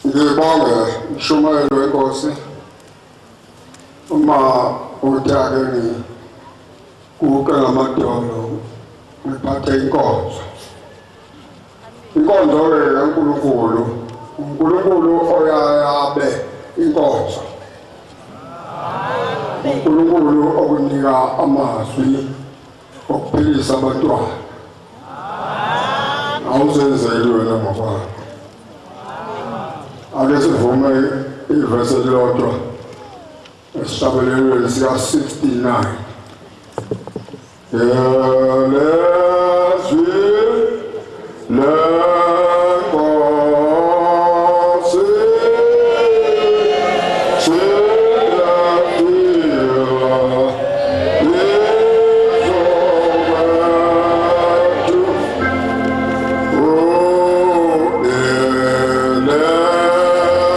Ngibonge mshumayeli wenkosi uma uthi ake ngiguqe ngamadolo ngiphathe inkonzo. Inkonzo-ke kaNkulunkulu, uNkulunkulu oyayabe inkonzo. uNkulunkulu okunika amazwi okuphilisa abantwana. Awuzenzeli wena ngokwakho. Ake sivume ivesi elilodwa esihlabelelweni sika-69. Yelezwi lenkosi siyaphila izowethu. Oh, elezwi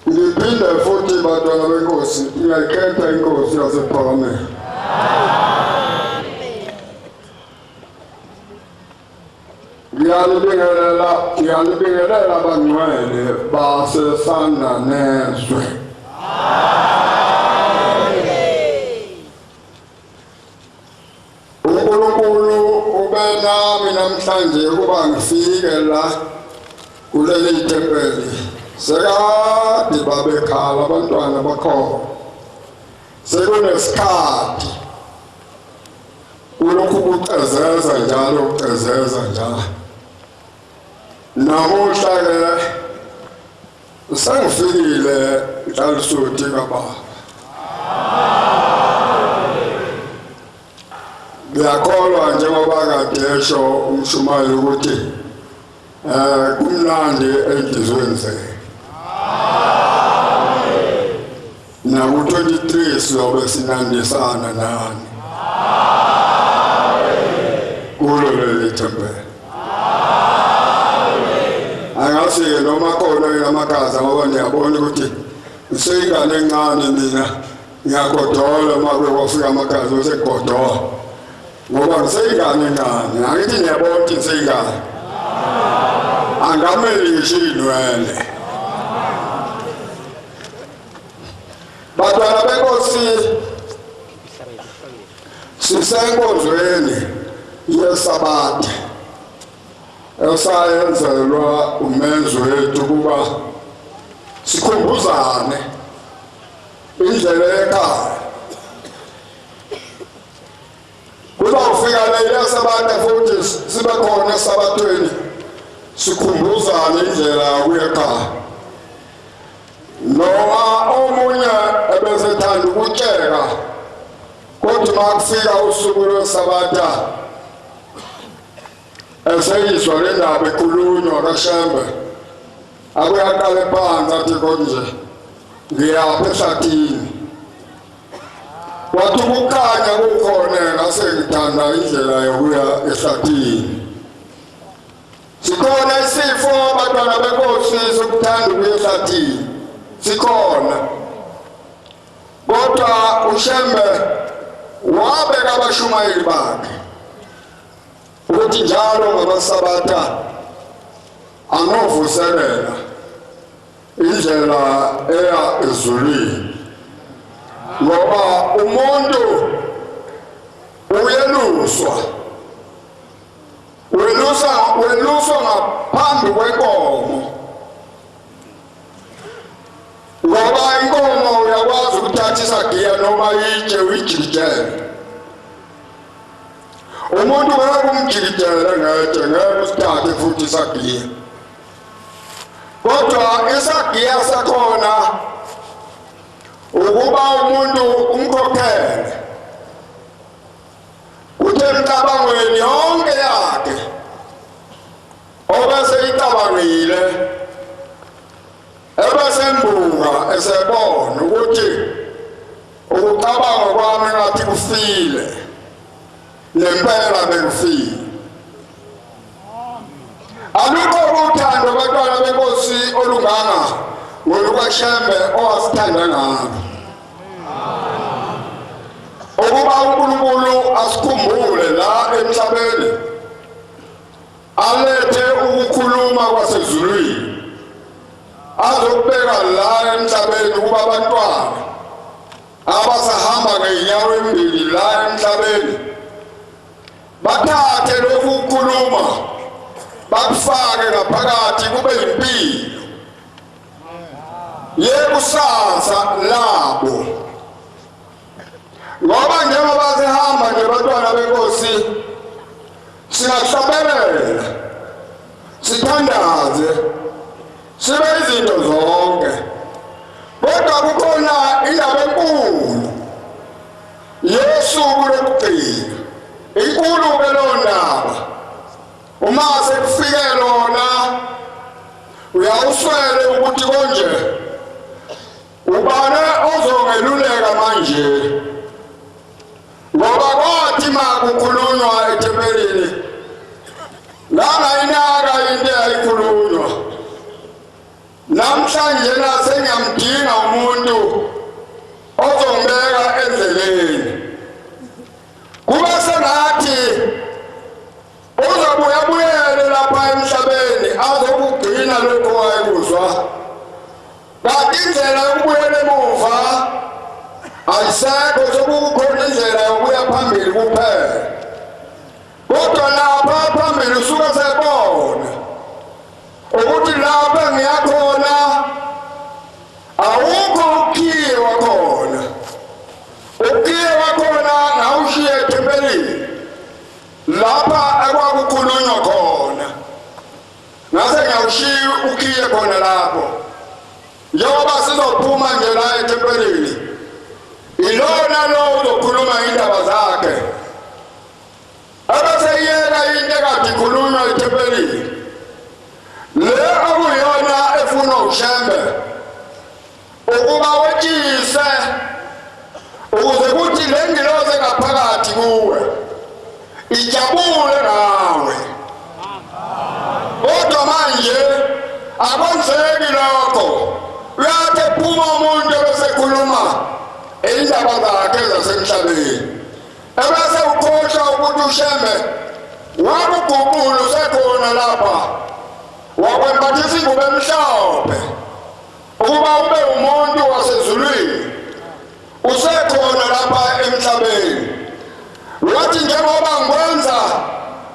Ngiphinde futhi bantwana benkosi, ngiyayikhetha inkosi yasePhakameni. Ngiyalibingelela, ngiyalibingelela abangcwele baseSandanezwe. uNkulunkulu ube nami namhlanje ukuba ngifike la kuleli thempeli. Sekade babekhala abantwana bakhona. Sekunesikhathi kulokhu kucezeza njalo kucezeza njalo. Namuhla ke sengifikile Nhlalisuthi kababa. Ngiyakholwa njengoba kade esho umshumayeli ukuthi kumnandi enhliziyweni zethu. Naku-23 siyobe sinandisana nani kulo leli thempeli. Angazi-ke noma khona amakhaza ngoba niyabona ukuthi ngiseyingane encane mina ngiyagodola uma kuke kwafika amakhaza bese kugodola ngoba ngiseyingane encane. Angithi niyabona ukuthi ngiseyingane, angameli ngisho iy'nwele. Bantwana benkosi, sisenkonzweni yesabatha esayenzelwa umenzi wethu ukuba sikhumbuzane indlela ekhaya. Kuzawufika le sabatha futhi sibe khona esabathweni sikhumbuzane indlela yokuya ekhaya. Noma omunye ebesethanda ukutsheka, kodwa uma kufika usuku lwesabatha eseyizwa le ndaba ekhulunywa kaShembe, abuye aqale phansi athi konje ngiyapha ehlathini. Wathi ukukhanya kukhona, ngase ngithanda indlela yokuya ehlathini. Sikhona isifo abantwana benkosi sokuthanda ukuya ehlathini, sikhona. Kodwa uShembe wabeka abashumayeli bakhe ukuthi njalo ngamaSabatha anovuselela indlela eya ezulwini, ngoba umuntu uyeluswa, weluswa ngaphambi kwenkomo, ngoba inkomo uyakwazi ukuthatha isagiya noma itshe uyijikijele. Umuntu ngeke umjikijele ngetshe, ngeke usithathe futhi isagiya. Kodwa isagiya sakhona ukuba umuntu umkhokhele, uthe emcabangweni yonke yakhe obese icabangile, ebesembuka esebona ukuthi ukucabanga kwami ngathi kufile, nempela bekufile. Alukho uthando abantwana benkosi olunganga ngolukaShembe owasithanda ngalo, ukuba uNkulunkulu asikhumbule la emhlabeni, alethe ukukhuluma kwasezulwini, azokubeka la emhlabeni ukuba abantwana abasahamba ngey'nyawo embili la emhlabeni bathathe lokhu ukukhuluma bakufake ngaphakathi kube yimpilo yekusasa labo. Ngoba njengoba sihamba nje bantwana benkosi, singahlabelela, sithandaze, sibe izinto zonke, kodwa kukhona indaba enkulu yosuku lokugcina. Inkulu ke leyo ndaba. Uma sekufike lona uyawuswele ukuthi konje ubani ozongeluleka manje, ngoba kwathi makukhulunywa ethempelini ngangayinaka into eyayikhulunywa. Namhlanje sengiyamdinga umuntu ozongibeka endleleni. Kuba sengathi uzobuya buyele lapha emhlabeni azokugcina lokho wayekuzwa, kanti indlela yokubuyela emuva ayisekho, sekukhona indlela yokuya phambili kuphela. Kodwa lapha phambili usuke sebona ukuthi lapha ngiyakhona awukho ukhiye wakhona, ukhiye wakhona ngawushiye ethempelini lapha ekwakukhulunywa khona, ngase ngiyawushiya ukhiye khona lapho. Njengoba sizophuma nje la ethempelini, ilona lo uzokhuluma indaba zakhe, ebese yena into ekade ikhulunywa ethempelini le okuyona efunwa uShembe ukuba wetshise, ukuze kuthi le ngilozi engaphakathi kuwe ijabule ngawe. Kodwa manje akwenzeki lokho, uyathi ephuma umuntu ebesekhuluma indaba zakhe zasemhlabeni, ebese ukhohlwa ukuthi uShembe wakuguqula usekhona lapha, wakwembathisa ingubo emhlophe ukuba ube umuntu wasezulwini, usekhona lapha emhlabeni. Wathi njengoba ngikwenza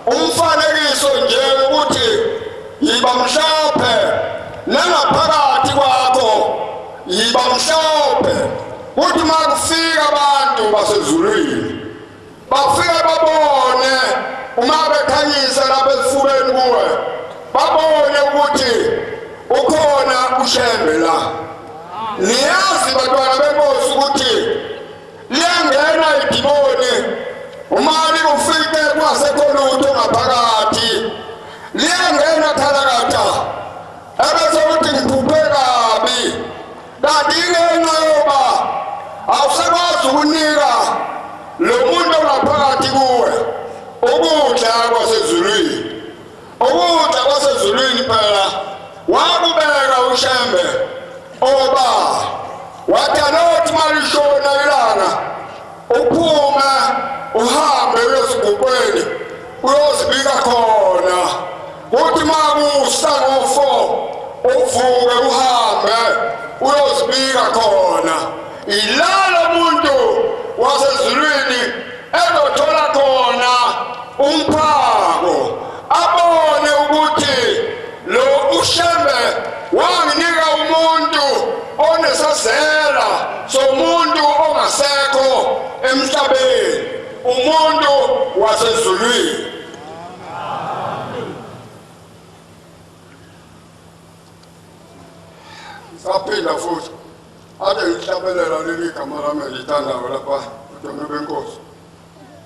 umfanekiso nje ukuthi yiba mhlophe nangaphakathi kwakho yiba mhlophe, kuthi uma kufika abantu basezulwini bafike babone uma bekhanyisa lapha esifubeni kuwe, babone ukuthi ukhona uShembe la. Niyazi bantwana benkosi ukuthi liyangena idimoni uma likufike kungasekho lutho ngaphakathi, liyangena khalakatha ebese kuthi ngiphuphe kabi, kanti ingenxa yoba awusakwazi ukunika uyozibika khona. Kuthi makusa ngo-4 uvuke uhambe uyozibika khona. Ilalo muntu wasezulwini ezothola khona umphako, abone ukuthi lo uShembe wanginika umuntu onesazela somuntu ongasekho emhlabeni, umuntu wasezulwini. Saphinda futhi ade ngihlabelela leli gama lami engilithandayo lapha udonge benkosi.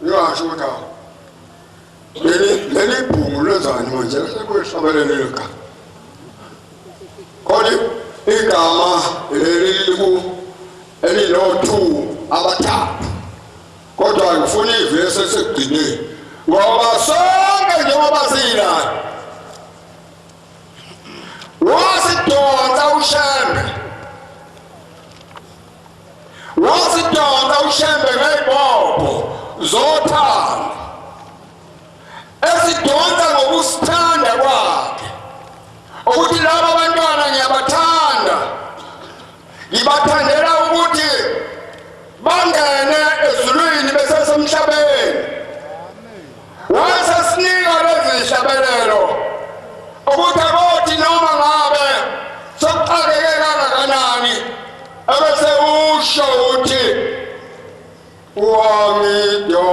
Ngingasho ukuthi leli bhungu lwenzani manje sekuyihlabelela leli gama. Kodwa igama leli elino-2 abathathu, kodwa ngifuna ivesi esekugcineni ngoba sonke njengoba siyilana wasidonsa uShembe, wasidonsa uShembe ngey'bopho zothando, esidonsa ngokusithanda kwakhe, ukuthi laba abantwana ngiyabathanda, ngibathandela ukuthi bangene ezulwini besesemhlabeni. Wasesinika lezi zihlabelelo ukuthi akothi noma ngabe sekuxakeke kangakanani ebese usho ukuthi wangidonsa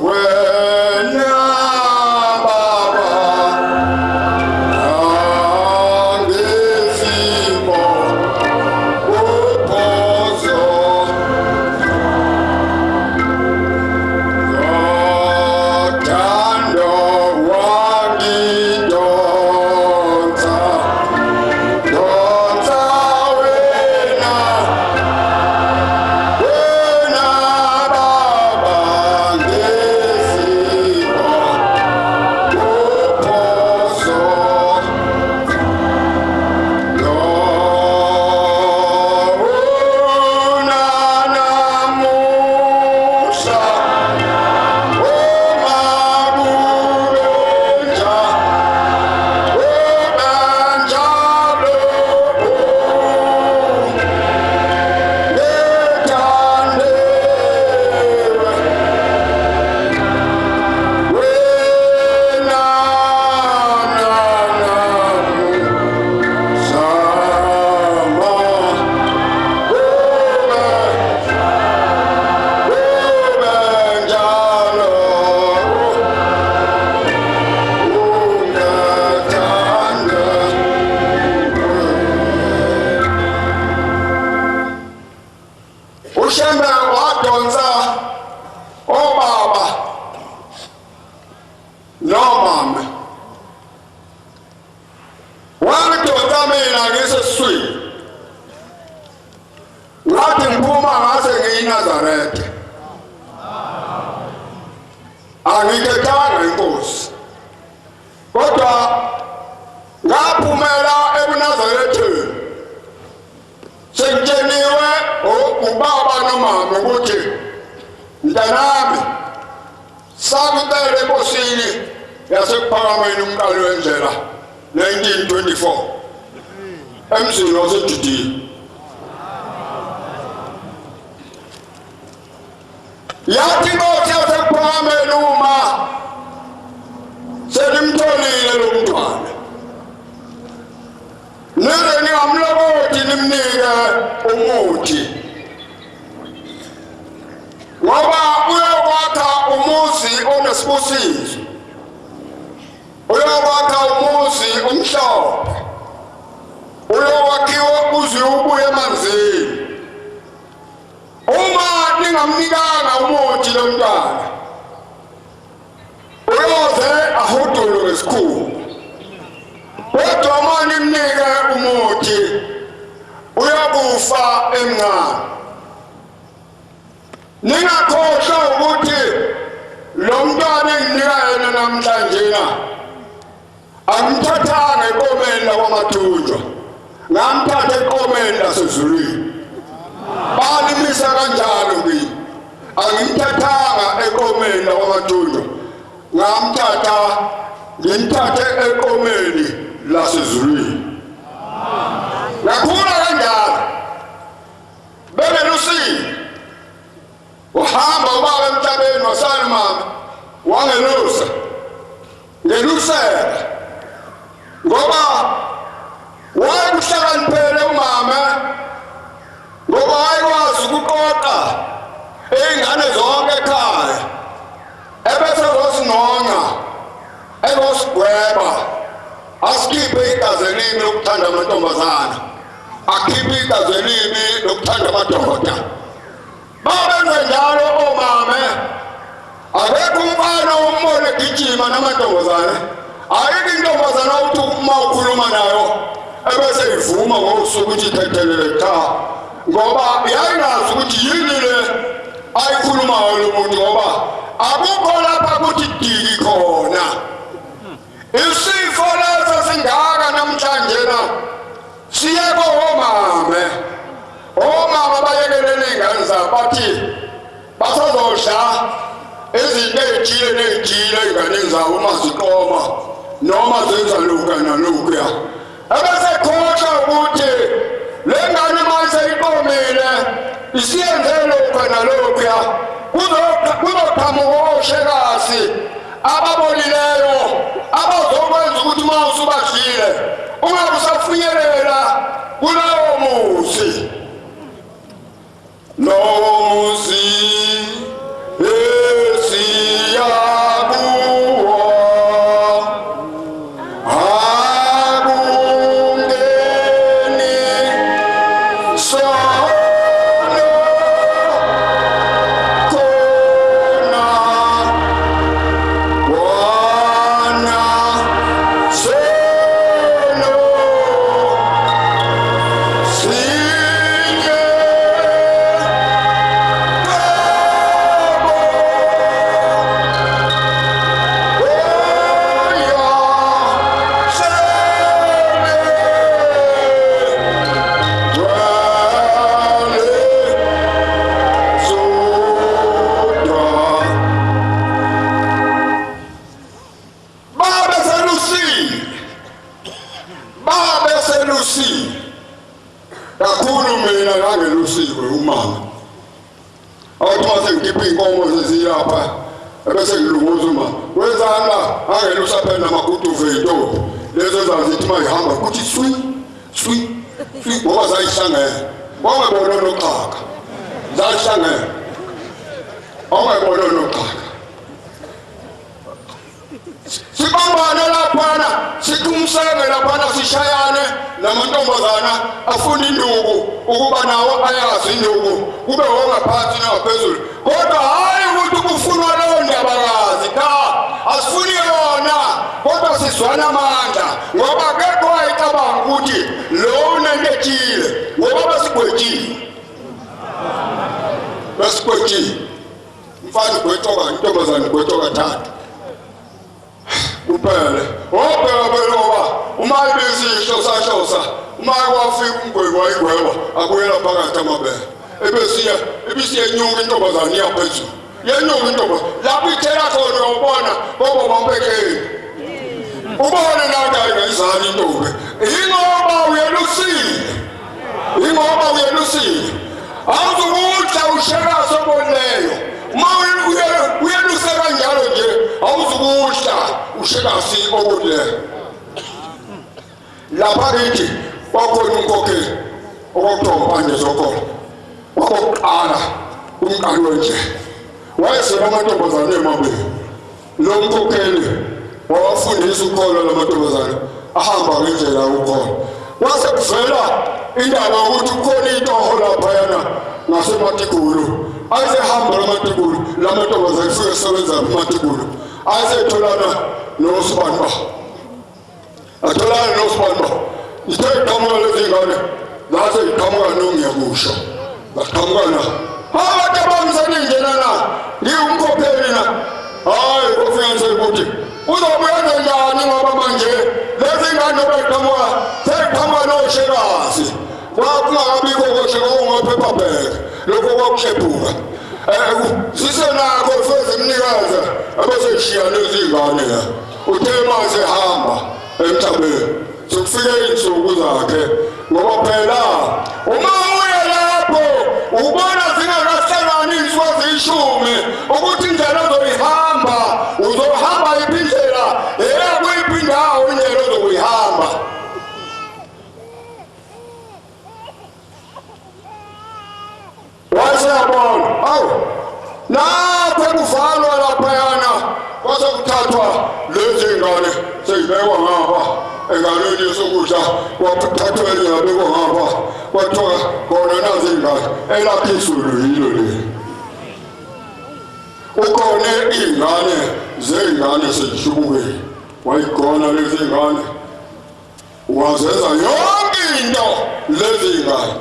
wena baba angizimo uphozo zothando wangidonsa donsa wena wena baba ngezimo uphozo lona namuhla uma kubenja kubenjalo ngithandiwe wena sama kube kubenjalo ungathanda. uShembe wadonsa obaba nomama, wangidonsa mina ngisesiswini, ngathi ngiphuma ngase ngiyiNazaretha. Angikhethanga inkosi, kodwa ngaphumela ebuNazaretheni sengitsheliwe ubaba nomama ukuthi mntanami sakucela enkosini yasekuphakameni umqali wendlela 1924 emzini waseJudiya. Yathi inkosi yasekuphakameni uma selimtholile lo mntwana nize ningamlokothi nimnike umuthi, ngoba uyokwakha umuzi onesibusiso, uyokwakha umuzi omhlophe, uyokwakhiwa uze ubuye emanzini. Uma ningamnikanga umuthi lo mntwana uyoze ahudulwe ngesikhumba, kodwa uma nimnike umuthi uyakufa emncane. Ningakhohlwa ukuthi lo mntwana enginika yena namhlanje na angimthathanga ekomeni lakwamathunjwa, ngamthatha ekomeni lasezulwini. Balimisa kanjalo kimi, Angimthathanga eqomeni lakwaMathunjwa, ngamthatha ngimthathe eqomeni lasezulwini. Ngakhula kanjalo bengelusile. Uhamba ubaba emhlabeni wasala umama wangelusa, ngeluseka ngoba wayekuhlakaniphele umama, ngoba wayekwazi ukuqoqa iy'ngane zonke ekhaya ebese ezosinonca ezosigweba, asikhiphe igazi elibi lokuthanda amantombazana, akhiphe igazi elibi lokuthanda amadoda. Babenze njalo omame. Akekho umfana umbone egijima namantombazane. Ayikho intombazana uthi uma ukhuluma nayo ebese ivuma ngosuku ukuthi ithethelele, cha, ngoba yayingazi ukuthi yini le ayikhulumayo lo muntu, ngoba akukho lapha kuthi diki khona. Isifo leso singaka namhlanje na siye komame. Omama bayekelele iy'ngane zabo, bathi basazodla izinto ey'thile ney'thile ey'nganeni zabo uma ziqoma noma zenza lokhuya nalokhuya, ebese khohlwa ukuthi le ngane uma seyiqomile isiyenze lokhuya nalokhuya, kuzoqhamuka oshekasi ababonileyo abazokwenza ukuthi uma usubadlile ungabe usafinyelela kulowo muzi. Lowo muzi esiya kuwo akungeni sono khona, wona sono sinye qobo, oya sele gcwale sodwa. Babe selusile, babe selusile kakhulu. Mina ngangelusiwe umama, awuthi uma sengikhipha iy'nkomo seziyapha ebese ngilunguza uma wenzani la, angelusa phela namaguduva ey'ntombi lezo ezazithi uma yihamba kuthi swi swi swi, ngoba zayihlangene, wangebona noxhaka, zayihlangene, wangebona noxhaka. Sibambane laphana, sithi umsenge laphana, sishayane namantombazana afuna induku, ukuba nawo ayazi induku, kube wongaphansi nangaphezulu, kodwa hhayi ukuthi kufunwa leyo ndabakazi. Cha, asifuni yona, kodwa sizwana amandla, ngoba akekho wayecabanga ukuthi lo unento ethile, ngoba besigwetshile, besigwetshile. Umfana ugwetshwa, intombazane ugwetshwa kathathu kuphele. Obheka phela, ngoba uma ibisihlosa uma kwafika umgwebi wayigweba, abuyela phakathi amabele, ebesiya ibisiyenyuka intombazane iya phezulu, yenyuka intombazane lapho ithela khona, uyawubona bobo bampekeni, ubone nathi ayingayizali intombi, ingoba uyelusile, ingoba uyelusile. Awuzukudla ushekazi obonileyo uma uyeluse kanjalo nje, awuzukudla ushekazi obonileyo. Lapha kithi kwakhona umkhokheli okwakuthiwa uMpande Zokholo, wakokuqala umqali wendlela, wayesela amantombazane emabili. Lo mkhokheli wawafundisa ukholo lamantombazane, ahamba ngendlela ukholo. Kwase kuvela indaba yokuthi kukhona itoho laphayana ngasematikulu, ayesehamba lamatikulu, lamantombazane efike esebenza ematikulu, ayesetholana nosibani ba, atholana nosibani ba. Ithe iqhamuka lezi ngane, zase iqhamuka nongiyakusho, baqhamuka na abantu abamseninjena na ngiwumkhokheli na, hayi kofika sekuthi uzobuya njani, ngoba manje lezi ngane beqhamuka seyiqhamuka noshekazi. Kwakungakabikho kosheka, ongophephabheke lokho kwakuhlephuka. Sisenakho futhi mnikazi abaseshiya lezingane la. Uthe mase hamba emhlabeni sekufike insuku zakhe, ngoba phela uma uya lapho ubona zingakahlangani insuku eziyishumi ukuthi indlela ozoyihamba uzohamba yiphi indlela, eyakuyiphi indawo indlela ozokuyihamba. Waseyabona, awu lapho kuvalwa laphayana kwase kuthathwa lezi ngane seyibekwa ngapha engalweni yesokudla, kwathathwa enye yabekwa ngapha, kwathiwa khona nazi ingane elakhe izulu yilo leli. Ukhona iy'ngane zey'ngane sezihlubukile, wayigona lezi ngane wazenza yonke into lezi ngane.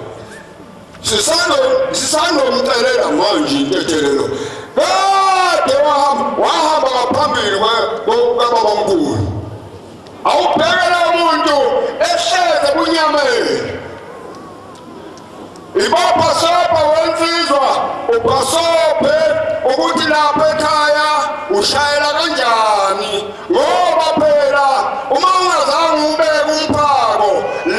Sisandomcelela manje intethelelo. Kade wahamba ngaphambili kwababamkhulu. Awubhekele umuntu ehleze bunyameni. Ibopha sopha wensizwa, ubhasophe ukuthi lapha ekhaya ushayela kanjani, ngoba phela uma ungazange ubeke umphako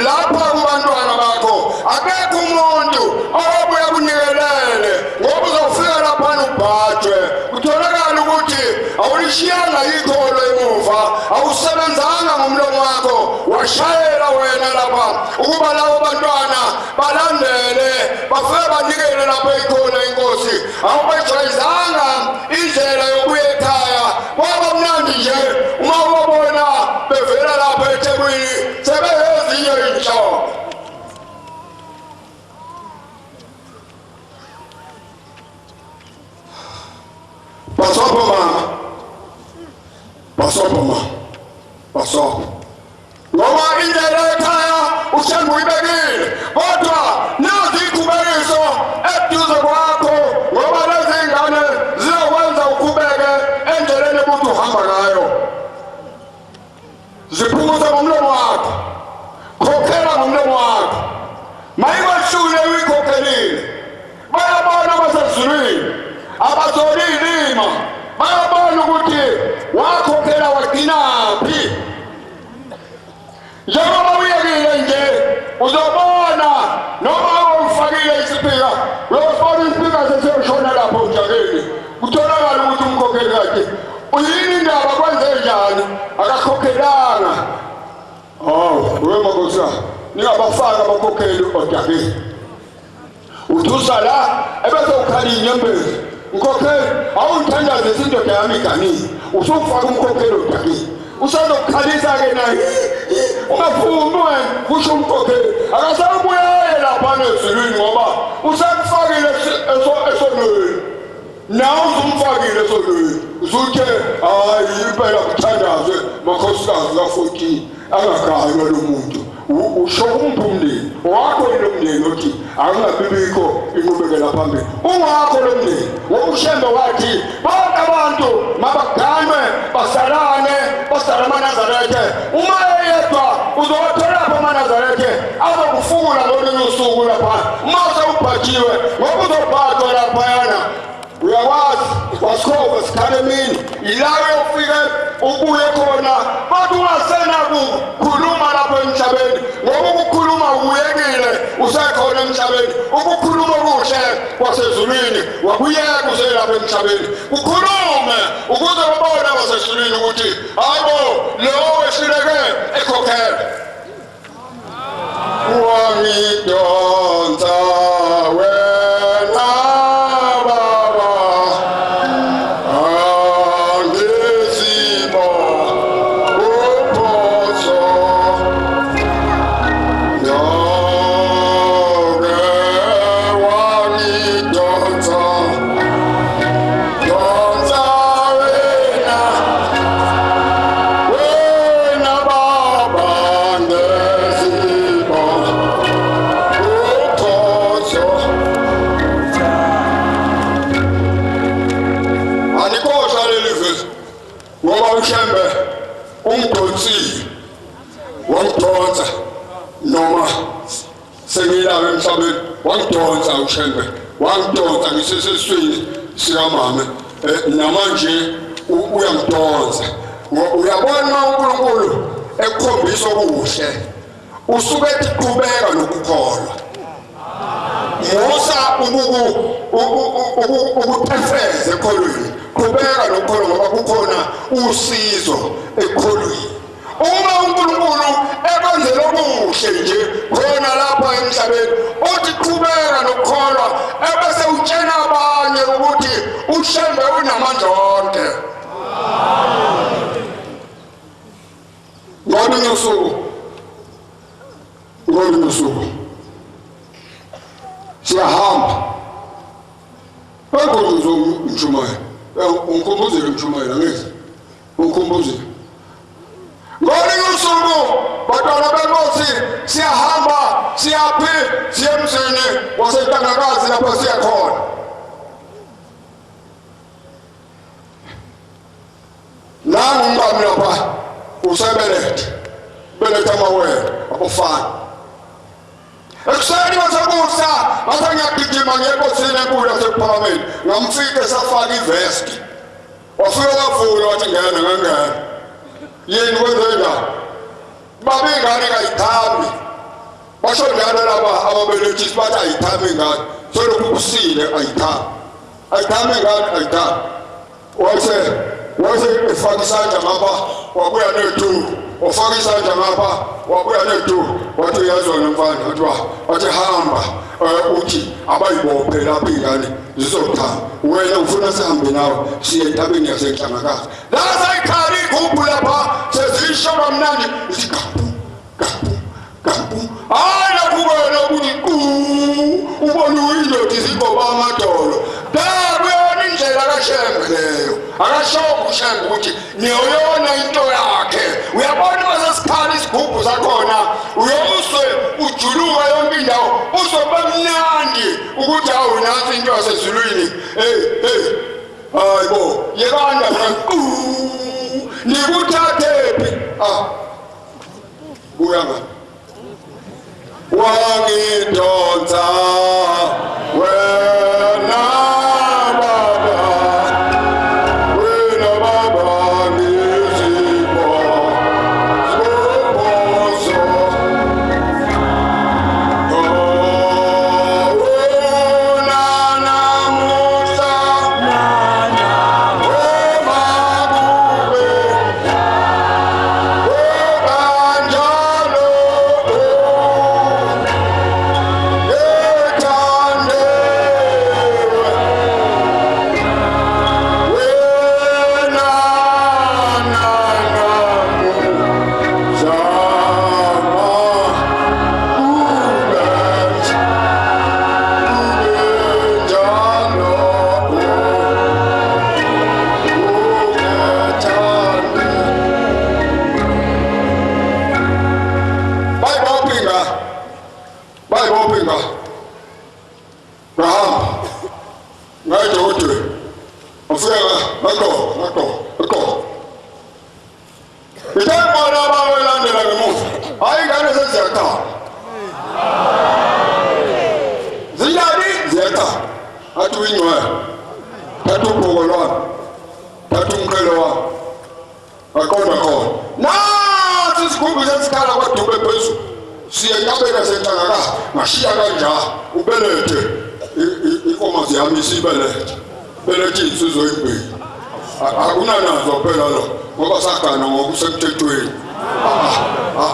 lapha kubantwana bakho akekho umuntu obuya kunikelele, ngoba uzofika lapha ubhajwe kutholakala ukuthi awulishiyanga ikholo emuva, awusebenzanga ngomlomo wakho, washayela wena lapha ukuba labo bantwana balandele bafike banikele lapho ikhona inkosi. Awubajwayezanga indlela yokuya ekhaya, kwaba mnandi nje uma ubabona bevela lapha eThekwini sebeyezinye iy'nhlobo. Basopha mama, basopha mama, basopha. Ngoba indlela ekhaya uShembe uyibekile, kodwa nazi iy'khubekiso eduze kwakho, ngoba lezi ngane ziyokwenza ukhubeke endleleni ukuthi uhamba ngayo. Ziphumuze ngomlomo wakho, khokhela ngomlomo wakho, mayikwehlule uyikhokhelile. Bayabona abasezulwini abatholi ilima, bayabona ukuthi wakhokhela wagcinaphi. Njengoba uyekile nje uzobona noma ufakile isipika, uyosibona isipika sesiyoshona lapho ujakeni, kutholakala ukuthi umkhokheli kade uyini indaba, kwenze njani, akakhokhelanga. Oh, wema kosa ningabafaka abakhokheli ojakeni. Uthusa la ebese ukhala inyembezi, mkhokheli awungithandaze indoda yami iganile, usufaka umkhokheli ojakeni, usazokukhalisa-ke naye, ungavumi wena, kusho umkhokheli. Akasabuyele lapha ezulwini ngoba usekufakile esonweni, nawe usumfakile esonweni, usuthe hayi impela kuthandazwe makhosikazi ka-14 angaganywa lo muntu. Usho umphi umndeni wakho lo mndeni othi akungabibikho inqubekela phambili, ungakho lo mndeni. Ngoba uShembe wathi bonke abantu mabaganwe basalane, basale amaNazarethe. Uma eyedwa uzowathola lapho amaNazarethe azokufukula ngolunye usuku lapha uma sewubhajiwe, ngoba uzobhajwa laphayana. Uyakwazi wasikhova sikhala emini, ila uyofike ubuye khona, kodwa ungasenakukhuluma lapho emhlabeni, ngoba ukukhuluma ukuyekile usekhona emhlabeni. Ukukhuluma okuhle kwasezulwini wakuyeka uselapha emhlabeni, ukhulume ukuze babone abasezulwini ukuthi hayibo lo wehluleke ekhokhela. Wangidonsa wena baba, angizimo uphoso noke, wangidonsa donsa wena, wena baba, ngezimo uphoso. Anikosha leli vesi ngoba uShembe ungidonsile, wangidonsa noma sengilapha emhlabeni, wangidonsa uShembe, wangidonsa ngiseseswini. sikamama namanje uyangidonsa. Uyabona uNkulunkulu ekukhombisa okuhle usuke ethi qhubeka nokukholwa. Musa ukuthefeza ekholweni, qhubeka nokukholwa ngoba kukhona usizo ekholweni. Uma uNkulunkulu ekwenzela okuhle nje khona lapha emhlabeni, uthi qhubeka nokukholwa ebese utshena abanye ukuthi uShembe unamandla onke. Ngolunye usuku siyahamba begodu umshumayela ungikhumbuzile umshumayela ngithi ungikhumbuzile. Ngolunye usuku bantwana benkosi siyahamba siyaphi siye emzini waseNtangakazi lapho siya khona. Nangu umkami lapha usebelethe belethe amawele abafana. Ekuseni kwasekusa ngase ngiyagijima ngiye enkosini enkulu yaseKuphakameni, ngamfika esafaka ivesti. Wafika wavula wathi ngena, ngangena. Yini kwenze njani? Baba ingane kayithambi. Basho njalo laba ababelethisi bathi ayithambi ingane. Selokhu kusile ayithambi. Ayithambi ingane ayithambi. Wase efaka isandla ngapha wabuya nethuku. Wafaka isandla ngapha wabuya nethuku. Wathi uyazona mfana, wathi hamba uthi abayibophe lapha ingane zizothamba. Wena ufuna sihambe nawe siye entabeni yaseNhlangakazi. La sayikhala igubhu lapha sezisho kamnandi ithi gapu gapu gapu. Hayi lokhu wena ukuthi ubona uyindoda izigoba amadolo. Kuyona indlela kaShembe leyo. Akashongo uShembe ukuthi niyona into yakhe. Uyabona uma sesikhala isigubhu sakhona uyozwe ujuluka yonke indawo uzoba mnandi ukuthi awu nansi into yasezulwini. Hey hey hayibo yekani lapha nikuthathephi? Ah buya ngapha. Wangidonsa wena baba, wena baba ngizipho sibophoso. Oh namuhla omakube okanjalo ngashiya kanjalo ubelethe inkomazi yami isibelethe belethe insizwa eyimbili. Akunanazo phela lo ngoba sagana ngokusemthethweni.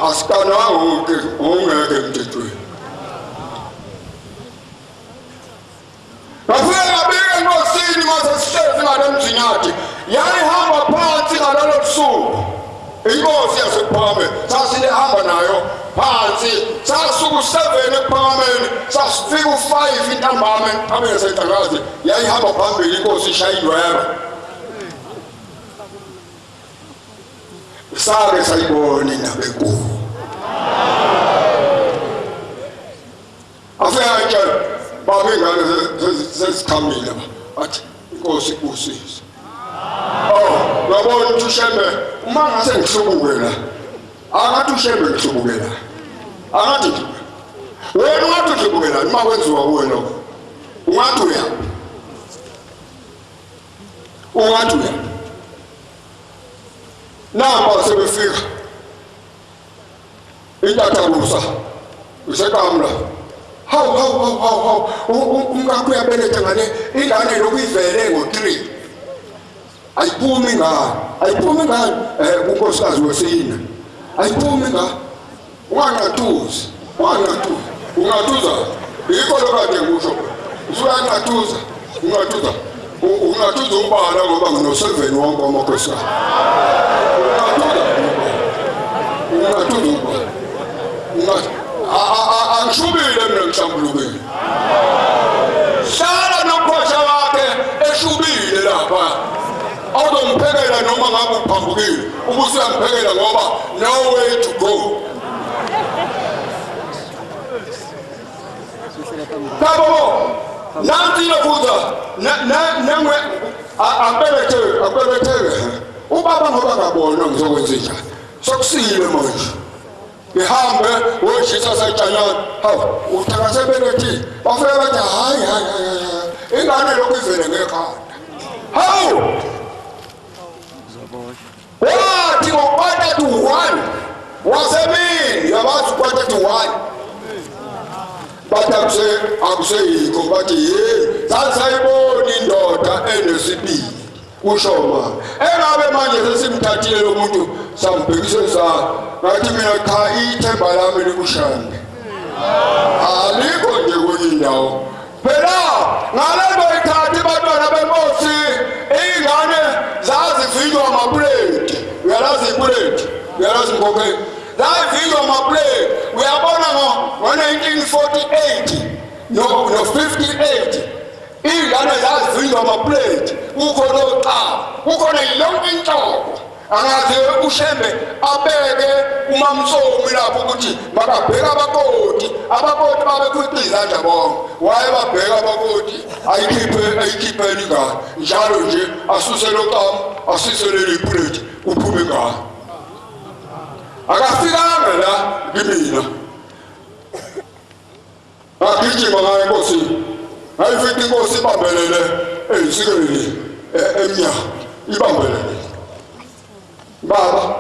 Asigananga ngokungekho emthethweni. Ngafika ngabika enkosini mase sihlezi ngale mzinyathi yayihamba phansi ngalolo suku. Inkosi yaseKuphakameni sasilihamba nayo phansi sasuka u7 eKuphakameni sasifika u5 intambama entabeni yaseNhlangakazi. Yayihamba phambili inkosi ishaya indweba. Sake sayibona indaba enkulu. Afika atshela baba ingane seziqhamile bathi inkosi ibusise. Oh uyabona ukuthi uShembe uma ngase ngihlubuke la akathi uShembe ngihlubuke la akathi wena ungathi uhlubuke la uma kwenziwa kuwe lokho ungathi uyaphi? Ungathi uya namba sebefika intathakusa usekamla hawu hawu hawu hawu hawu umkakho uyabeletha ngale ingane lokhu ivele ngo-3 ayiphumi ngane ayiphumi ngane unkosikazi wesine ayiphumi ngane unganqathuzi unganqathuzi unqathuza yikho lokade ngisho usuyanqathuza unqathuza unqathuza umbala ngoba ngino-7 wonke amakhosikazi unqathuza umbala angishubile mina ngihlambulukile hlala nomphosha wakhe eshubile lapha awuzomphekela noma ngabe uphambukile ubusuyamphekela ngoba no way to go. Babo nanti lokuza nangwe abelethe abelethe ubaba ngoba ngabona ngizokwenza njani sokusile manje ngihambe woshisa sayitshanyana hawu uthakasebelethi bafike bathi hayi hayi hayi ingane lokhu ivele ngekhanda hawu wathi ngo-12:45 wasemini yabazi 12:45 bathi akuseyikho bathi ye sasayibona indoda enesibili kusho ma engabe manje sesimthathile lo muntu sambhekise sa ngathi mina cha ithemba lami likuShembe alikho nje kwenye indawo phela ngalezo ikhathi abantwana benkosi iy'ngane zazivinywa amapuleti uyalazi ipuleti uyalazi mkhokheli zazivinywa amapuleti uyabona ngo-1948 no-58 iy'ngane zazivinywa amapuleti kukhona oqaba kukhona yonke inhlobo angaze uShembe abeke uMamsomi lapho ukuthi makabheka abakoti abakoti babekhwica izandla bonke wayebabheka abakoti ayikhiphe ayikhiphele ingane njalo nje asuse loqamu asuse leli puleti kuphume ingane akafikanga la kimina agijima ngayo enkosini ngayifica inkosi ibambelele eyinsikeni emnyango ibambelele baba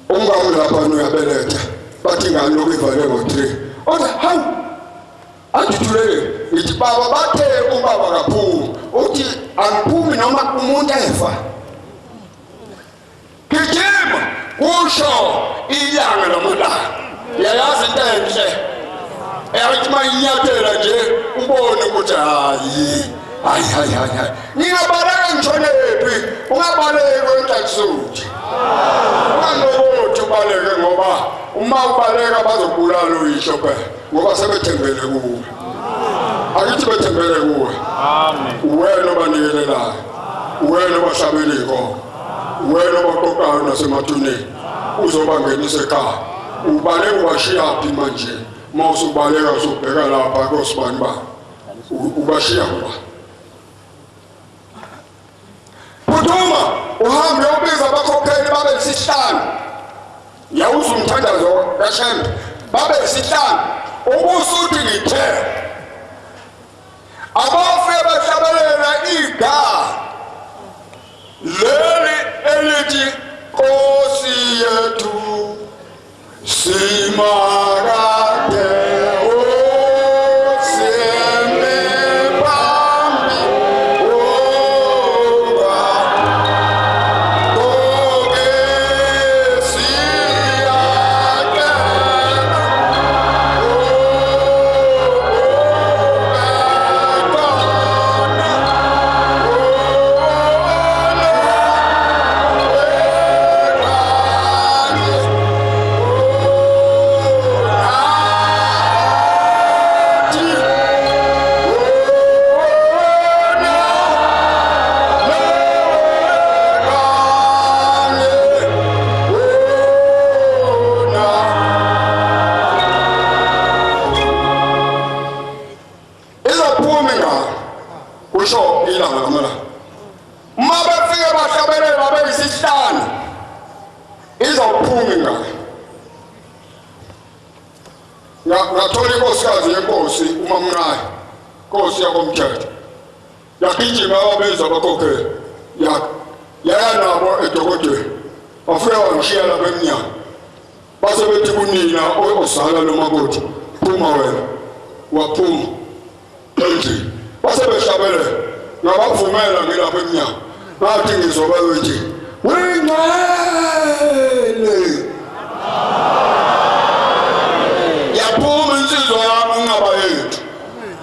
umkami lapha uyabeletha bathi ingane lokhu ivale ngo-3 othi hawu andithulele ngithi baba bathe ubaba kaphumi uthi angiphumi noma umuntu efa gijima kusho ilanga lamalanga yayazi into enhle eyathi uma inyathela nje ubone ukuthi hayi hayi hayi hayi ngingabaleka ngishonephi ungabaleki wenhlakusuthi ungalobothi ubaleke ngoba uma ubaleka bazokubulala uyisho phela ngoba sebethembele kuwe akithi bethembele kuwe amen wena obanikelelayo wena obahlabela inkomo wena obaqoqayo nasemathuneni uzobangenisa ekhaya ubaleka ubashiyaphi manje uma usubaleka usubheka lapha kosibani ba ubashiya kuba phuthuma uhambe uyobiza abakhokheli babe yisihlanu yawuza umthandazo kaShembe babe yisihlanu ubusuthi ngithe abafike bahlabelela igama leli elithi Nkosi yethu simakade ngathola inkosikazi yenkosi uMamnqayi inkosi yakomthetho yagijima ababenza abakhokheli Yaya nabo edokodweni. Wafika wangishiya lapha emnyango. Base bethi kunina ozala lo makoti, phuma wena. Waphuma endlini. Base behlabelela. Ngabavumela ngilapha emnyango. Ngathi ngizoba bethi wengcwele. Yaphuma insizwa yami unqaba yethu.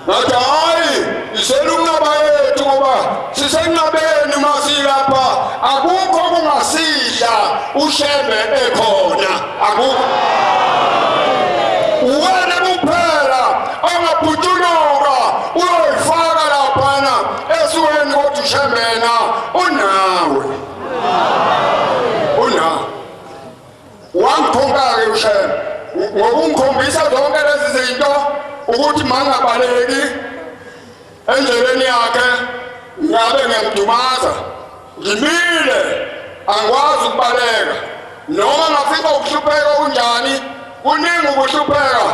Ngathi hayi, isela unqaba yethu ngoba sisenqabeni uma silapha, akukho kungasidla uShembe ekhona, akukho. Wena kuphela ongaphutuluka uyoyifaka laphana esuweni kodwa uShembe yena unawe. Unawe. Wangikhomba-ke uShembe ngokungikhombisa zonke lezi zinto ukuthi mangabaleki endleleni yakhe, ngabe ngiyamdumaza. Ngimile, angikwazi ukubaleka. Noma ngafika ukuhlupheka kunjani, kuningi ukuhlupheka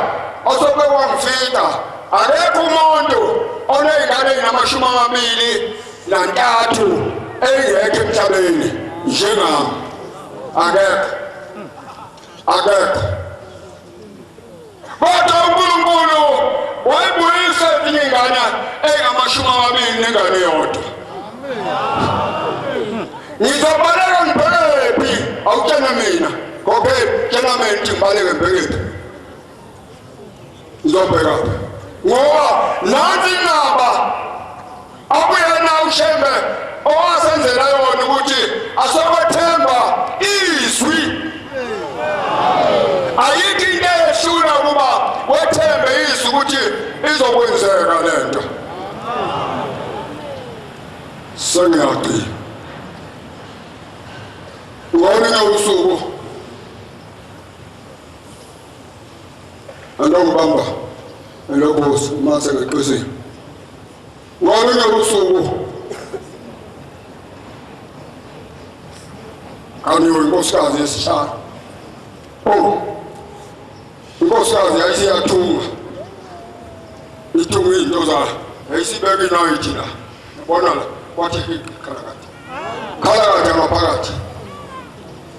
osoke kwangifika. Akekho umuntu oney'ngane ey'nama-23 engekho emhlabeni njengami. Akekho, akekho. Kodwa uNkulunkulu wayibuyisa ezinye iy'ngane ey'ngama-20 nengane eyodwa. Ngizobaleka ngibhekephi? Awutshena mina. Okay, tshena mina ukuthi ngibaleke ngibhekephi. Ngizobhekaphi? Ngoba nansi inqaba akuyena uShembe owasenzela yona ukuthi asokwethemba izwi. Ayikho into eyehlula ukuba wethembe izwi ukuthi izokwenzeka lento. Sengiyagcina. Ngolunye usuku andongibamba elokusa uma sengeqisile. Ngolunye usuku kaniwe inkosikazi yesihlanu. Oh, inkosikazi yayisiyathunga, ithunga izinto zayo, yayisibeka inayithi la. Yabona la, kwathi khalakade khalakade ngaphakathi.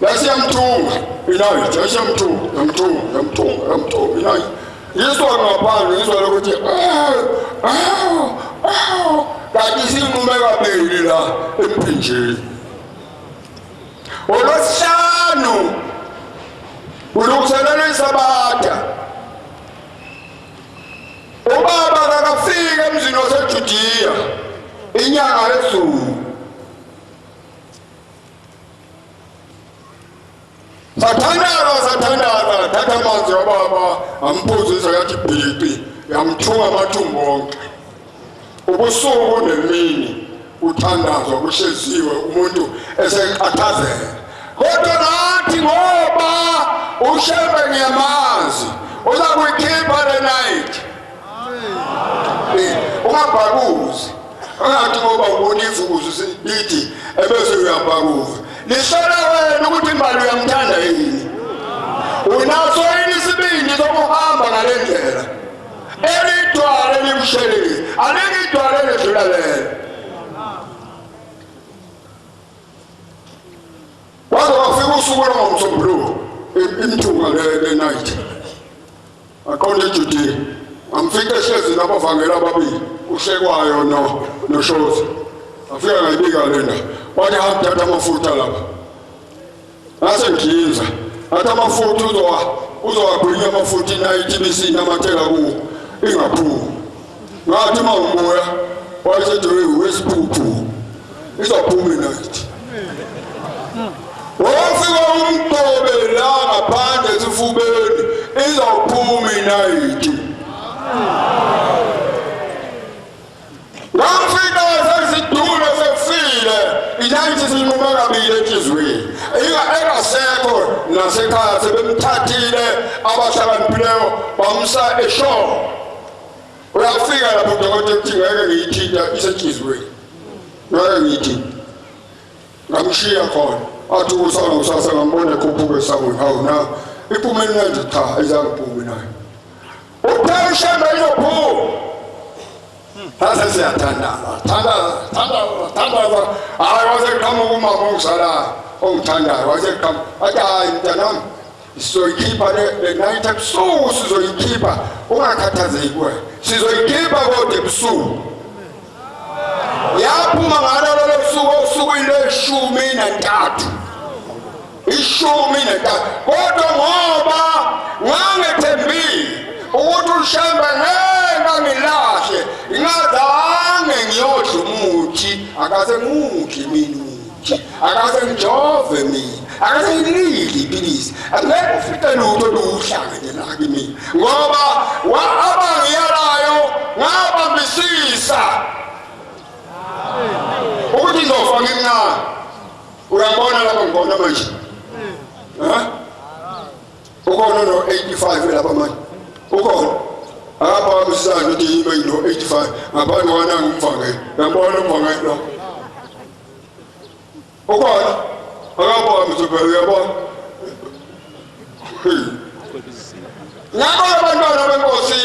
Yayisiyamthunga inayithi, yayisiyamthunga, yamthunga, yamthunga, yamthunga inayithi. Yiswa ngaphandle, yiswa lokuthi kanti isinqume kabili la emphinjeni. Olwesihlanu ulungiselela iSabatha. Ubaba kakafika emzini waseJudiya inyanga yezulu. Sathandaza, sathandaza, thatha amanzi kababa amphuzisa, yathi bhiqi, yamthunga amathumbu onke. Ubusuku nemini uthandazwa kuhleziwe umuntu esekhathazeka. Kodwa nathi ngoba uShembe ngiyamazi uza kuyikhipha le night. Ungabhakuzi, ungathi ngoba ubona ivukuzi lithi ebese uyabhakuza. Lihlola wena ukuthi imbali uyamthanda yini. Unaso yini isibindi sokuhamba ngale ndlela? Elidwala elikushelezi, alikho idwala eledlula lelo. Waze wafika usuku lwangoMsombuluko, imthunga le night. Aqonde eJudiya. Amfika ehlezi nabavangeli ababili, uHlekwayo noShozi. Afika ngayibika le ndaba. Wathi hamba thatha amafutha lapha. Ngase ngiyinza. Ngathi amafutha uzowagwinya amafutha inayithi ibisinamathela kuwo ingaphumi. Ngathi uma ngibuya wayesethi wesiphuphu izophuma inayithi. Wafika umgcobe la ngaphandle esifubeni izophuma inayithi. Ngafika sesidule sefile inayithi sinqume kabili enhliziyweni. Engasekho nasekhaya sebemthathile abahlakaniphileyo bamsa eshore. Uyafika lapho udokotela uthi ngeke ngiyithinta isenhliziyweni, ngeke ngiyithinta. Ngamshiya khona, athi kusasa kusasa ngambona ekhuphuka esangweni. Hawu na iphume inayithi? Cha, ayizange iphume nayo. Uthe uShembe izophuma. Sase siyathandaza, thandaza, thandaza, thandaza. Hayi wase kuqhamuka umama ongizalayo, ongithandayo, wase kuqhamuka. Athi hayi mntanami, sizoyikhipha le night ebusuku, sizoyikhipha, ungakhathazeki wena. Sizoyikhipha kodwa ebusuku. Yaphuma ngalolo losuku osukwini lwe-13. 13. Kodwa ngoba ngangethembile ukuthi uShembe ngeke angilahle, ngingazange ngiyodla umuthi, akaze ngudle mina umuthi, akaze ngijove mina, akaze ngilidle ipilisi, angeke ufike lutho oluhlanga nje la kimi, ngoba abangiyalayo ngabambisisa ukuthi ngizofa ngincane. Uyabona lapha ngibona manje, ukhona no-85 lapha manje, ukhona akaphakamisa ukuthi yimi no-85 ngaphandle kwananga umvangeli. Uyabona umvangeli lo ukhona akaphakamisa phela, uyabona. Ngakho abantwana benkosi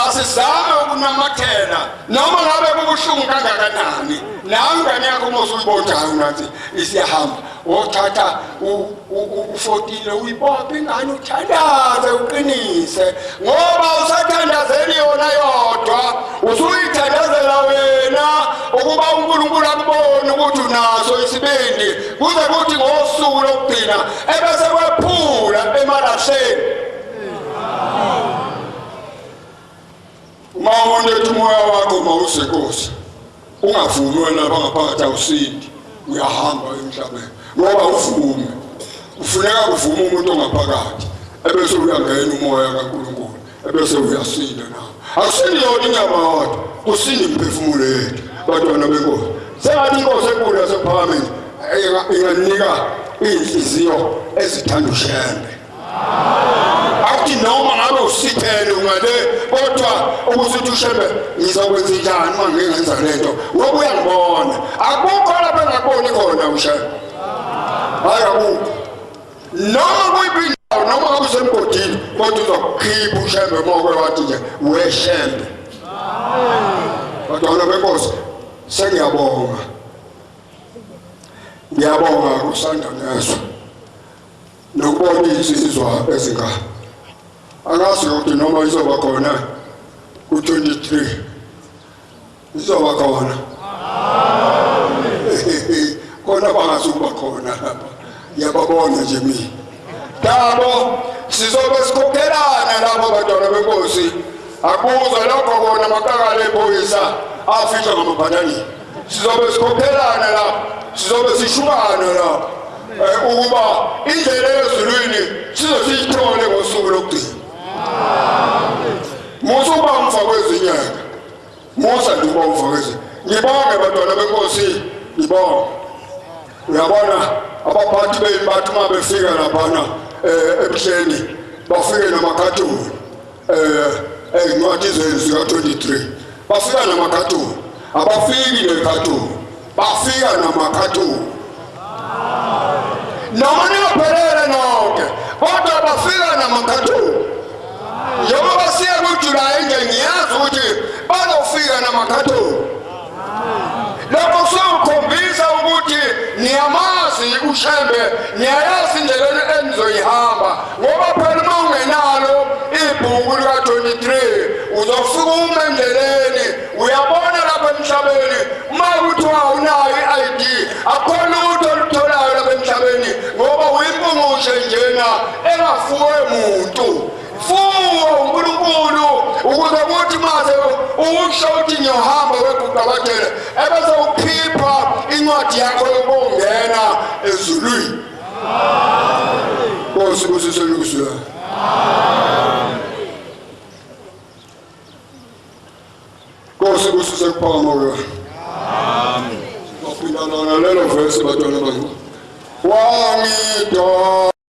asizame ukunamathela noma ngabe kubuhlungu kangakanani. Nawe ingane yakho uma usuyibonjayo nathi isiyahamba, wothatha u-14 uyibophe ingane, uthandaze uqinise, ngoba usathandazeli yona yodwa, usuyithandazela wena ukuba uNkulunkulu akubone ukuthi unaso isibindi, kuze kuthi ngosuku lokugcina ebese kwephula emalahleni. Uma umuntu ethi umoya wakho mawusenkosi, ungavumi wena lapha ngaphakathi, awusindi, uyahamba emhlabeni ngoba uvume. Kufuneka kuvume umuntu ongaphakathi, ebese uyangena umoya kaNkulunkulu, ebese uyasinda nawe. Akusindi yona inyama yodwa, kusinda imiphefumulo yethu bantwana benkosi. Sengathi inkosi enkulu yasekuphakameni inganika iy'nhliziyo ezithanda uShembe. Akuthi noma ngabe usithele ungale, kodwa ukuthi uShembe ngizokwenza njani uma ngingenza lento, ngoba uyangibona. Akukho lapho engakuboni khona uShembe, hayi akukho. Noma kuyiphi indawo, noma ngabe usemgodini, kodwa uzokukhipha uShembe uma uke wathi nje weShembe. Bantwana benkosi, sengiyabonga, ngiyabonga kusanda nezwe nokubona insizwa ezingaka. Angazi ukuthi noma izoba khona ku-23, izoba khona khona, bangazukuba khona lapha, ngiyababona nje mina. Dabo sizobe sikhokhelana lapho bantwana benkosi. Akuzwa lokho kona makakale ephoyisa afihlwa ngamabhananini. Sizobe sikhokhelana lapho, sizobe sishubana lapho ukuba indlela ezulwini size siyithole ngosuku lokugcina. Musa uba umfa kwezinyanga, musa nje uba umfa kwezinyanga. Ngibonge bantwana benkosi, ngibonge. Uyabona abaphathi benu bathi uma befika laphana ebuhleni bafike namakhathuni ey'ncwadi zenu zika-23, bafika namakhathuni. Abafiki nekhathuni, bafika namakhathuni. Noma ningaphelele nonke, kodwa bafika namakhathuni. Njengoba siya kuJulayi nje, ngiyazi ukuthi bazofika namakhathuni. Lokho kusokukhombisa ukuthi niyamazi uShembe, niyayazi indlela enizoyihamba, ngoba phela uma ungenalo ibhuku lika-23 uzofika ume endleleni. Uyabona lapha emhlabeni uma kuthiwa unayo i-ID, akukho lutho olutholayo lapha emhlabeni, ngoba uyimpungushe njena engafuwe muntu. Fuwe uNkulunkulu ukuze kuthi mase usho ukuthi ngiyohamba weguqabathele, ebese ukhipha incwadi yakho yokungena ezulwini. Nkosi busise ukuzwa. Nkosi busise kuphakama kwakho. Amen. Waphinda lona lelo verse bantwana bami. Wangidonsa.